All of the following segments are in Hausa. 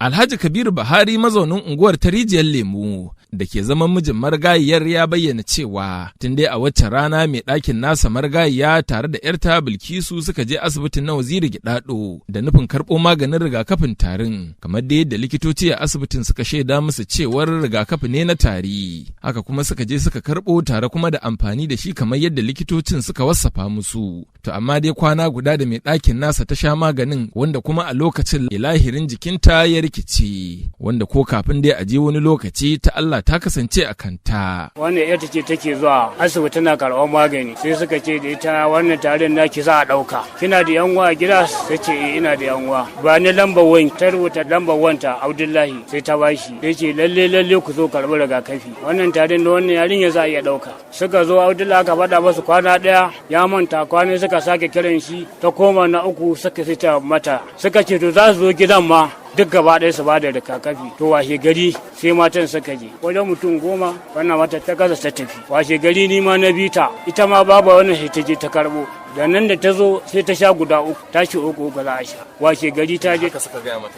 Alhaji Kabiru Buhari, mazaunin unguwar ta Rijiyar Lemu da ke zaman mijin marigayiyar, ya bayyana cewa tun dai a wacce rana mai ɗakin nasa marigayiya tare da ‘yarta Bilkisu suka je asibitin na Waziri Gidado da nufin karɓo maganin rigakafin tarin, kamar da yadda likitoci a asibitin suka shaida musu cewar rigakafi ne na tari. Haka kuma suka je suka karɓo tare kuma da amfani da shi kamar yadda likitocin suka wasafa musu. To amma dai kwana guda da mai ɗakin nasa ta sha maganin, wanda kuma a lokacin ilahirin jikinta ya rikici, wanda ko kafin dai a je wani lokaci ta Allah ta kasance a kanta. Wannan ita ce take zuwa asibiti tana karɓar magani, sai suka ce da ita wannan tarin naki za a ɗauka. Kina da yan uwa gida? Sai ce eh, ina da yan uwa. Ba ni lambar wayan. Ta rubuta lambar wanta Abdullahi, sai ta bashi. Sai ce lalle lalle ku zo karɓi rigakafi. Wannan tarin da wannan yarinya za a iya ɗauka. Suka zo, Abdullahi aka faɗa masu kwana ɗaya ya manta, kwana suka sake kiran shi, ta koma na uku suka sai ta mata. Suka ce to za su zo gidan ma duk gaba ɗaya su ba da rigakafi. To washe gari sai matan suka je wajen mutum 10, wannan mata ta gaza ta tafi. Washe gari ni ma na bita, ita ma babu wannan, sai ta je ta karbo. Da nan da ta zo sai ta sha guda uku, tashi uku uku za a sha. Washe gari ta je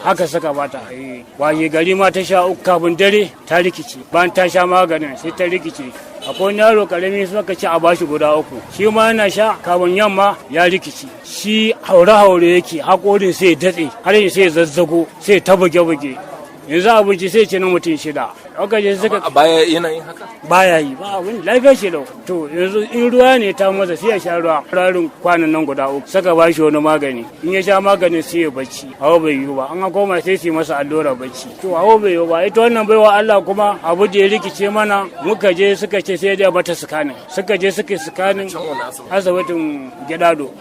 haka suka bata. Washe gari ma ta sha uku, kafin dare ta rikice. Bayan ta sha maganin sai ta rikice. Akwai wani yaro karami, suka ci a bashi guda uku, shi ma yana sha, kafin yamma ya rikici. Shi haure-haure yake, haƙorin sai datse, har sai zazzago, sai ta buge-buge. Yanzu abinci sai ce na mutum shida. Aka je suka A baya yana yin haka? Baya yi ba abin, lafiya shi lau. To yanzu in ruwa ne ta masa, sai ya sha ruwa rarin kwanan nan guda uku. Saka ba shi wani magani, in ya sha maganin sai ya bacci. Hawa bai yiwu ba, an koma sai su yi masa allura bacci. To hawa bai yiwu ba. Ita wannan baiwa Allah kuma abu da ya rikice mana, muka je suka ce sai dai mata scanning. Suka je suka scanning asibitin Gidado,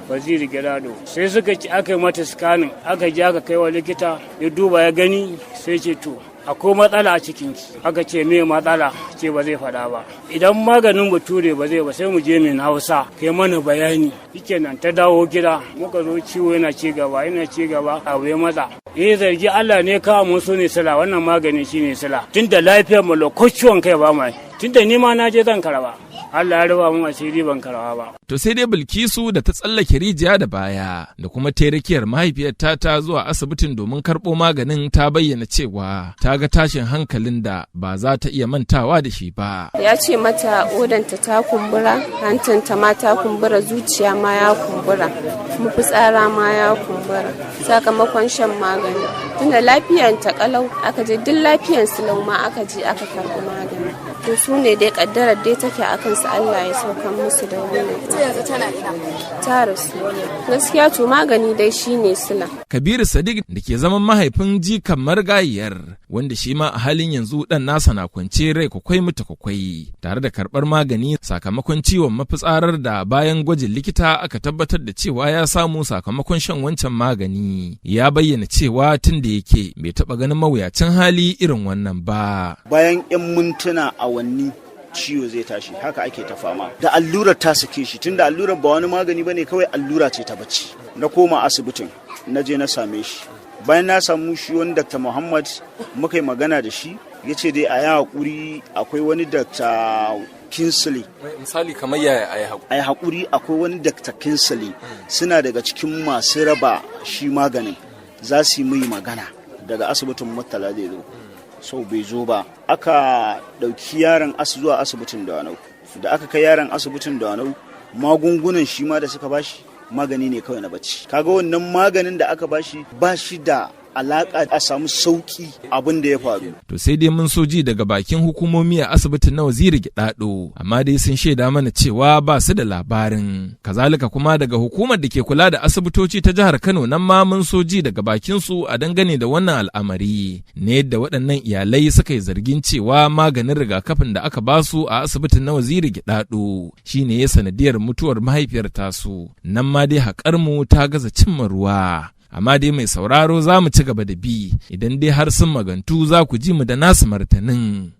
Waziri Gidado. Sai suka ci aka yi mata scanning, aka je aka kai wa likita, ya duba ya gani, sai ce to akwai matsala a cikinki. Aka ce me matsala? Ce ba zai faɗa ba. Idan maganin bature ba zai ba, sai mu je min Hausa kai mana bayani. Shikenan, ta dawo gida, muka zo, ciwo yana ci gaba, yana ci gaba, abu ya matsa. Eh, zargi Allah ne kawo mun su ne sila, wannan magani shine sila, tunda lafiyar mu ciwon kai ba mai, tunda ni ma na je zan karaba, Allah ya rufa mun asiri ban karaba ba. To sai dai Bilkisu da ta tsallake rijiya da baya da kuma tairakiyar mahaifiyar ta zuwa asibitin domin karɓo maganin, ta bayyana cewa ta ga tashin hankalin da ba za ta iya mantawa da shi ba. Ya ce mata odanta ta kumbura, hantanta ma ta kumbura, zuciya ma ya kumbura, mafitsara ma ya kumbura sakamakon shan magani. Tunda lafiyanta kalau aka je, duk lafiyan su lau ma aka je aka karɓi magani. To su ne dai kaddarar dai take a kansu, Allah ya saukan musu da wannan. Ita yanzu tana ina? Ta rasu. Gaskiya to magani dai shine sila. Kabiru Sadiq da ke zaman mahaifin jikan marigayiyar, wanda shi ma a halin yanzu dan nasa na kwance rai kwakwai mutu kwakwai tare da karɓar magani sakamakon ciwon mafitsarar da bayan gwajin likita aka tabbatar da cewa ya samu sakamakon shan wancan magani, ya bayyana cewa tun da yake bai taɓa ganin mawuyacin hali irin wannan ba. Bayan 'yan mintuna, awanni, ciwo zai tashi. Haka ake ta fama da allurar ta sake shi, tunda allurar ba wani magani bane, kawai allura ce ta bacci. Na koma asibitin, na je na same shi. Bayan na samu shi wani Dr. Muhammad, muka yi magana da shi, ya ce dai a yi haƙuri, akwai wani Dr. Kinsley. Misali kamar yaya a yi haƙuri? A yi haƙuri, akwai wani Dr. Kinsley, suna daga cikin masu raba shi maganin, za su yi mai magana daga asibitin Murtala zai zo. Sau bai zo ba. Aka ɗauki yaron zuwa asibitin Dawanau. Da aka kai yaron asibitin Dawanau, magungunan shi ma da suka bashi magani ne kawai na bacci. Kaga wannan maganin da aka bashi ba shi da alaka a samu sauki abin da ya faru. To sai dai mun so ji daga bakin hukumomi a asibitin na Waziri Gidado, amma dai sun shaida mana cewa ba su da labarin. Kazalika kuma daga hukumar da ke kula da asibitoci ta jihar Kano, nan ma mun so ji daga bakin su a dangane da wannan al'amari ne yadda waɗannan iyalai suka yi zargin cewa maganin rigakafin da aka basu a asibitin na Waziri Gidado shine ya sanadiyar mutuwar mahaifiyar tasu. Nan ma dai haƙar mu ta gaza cimma ruwa. Amma dai mai sauraro, za mu ci gaba da bi, idan dai har sun magantu za ku ji mu da nasu martanin.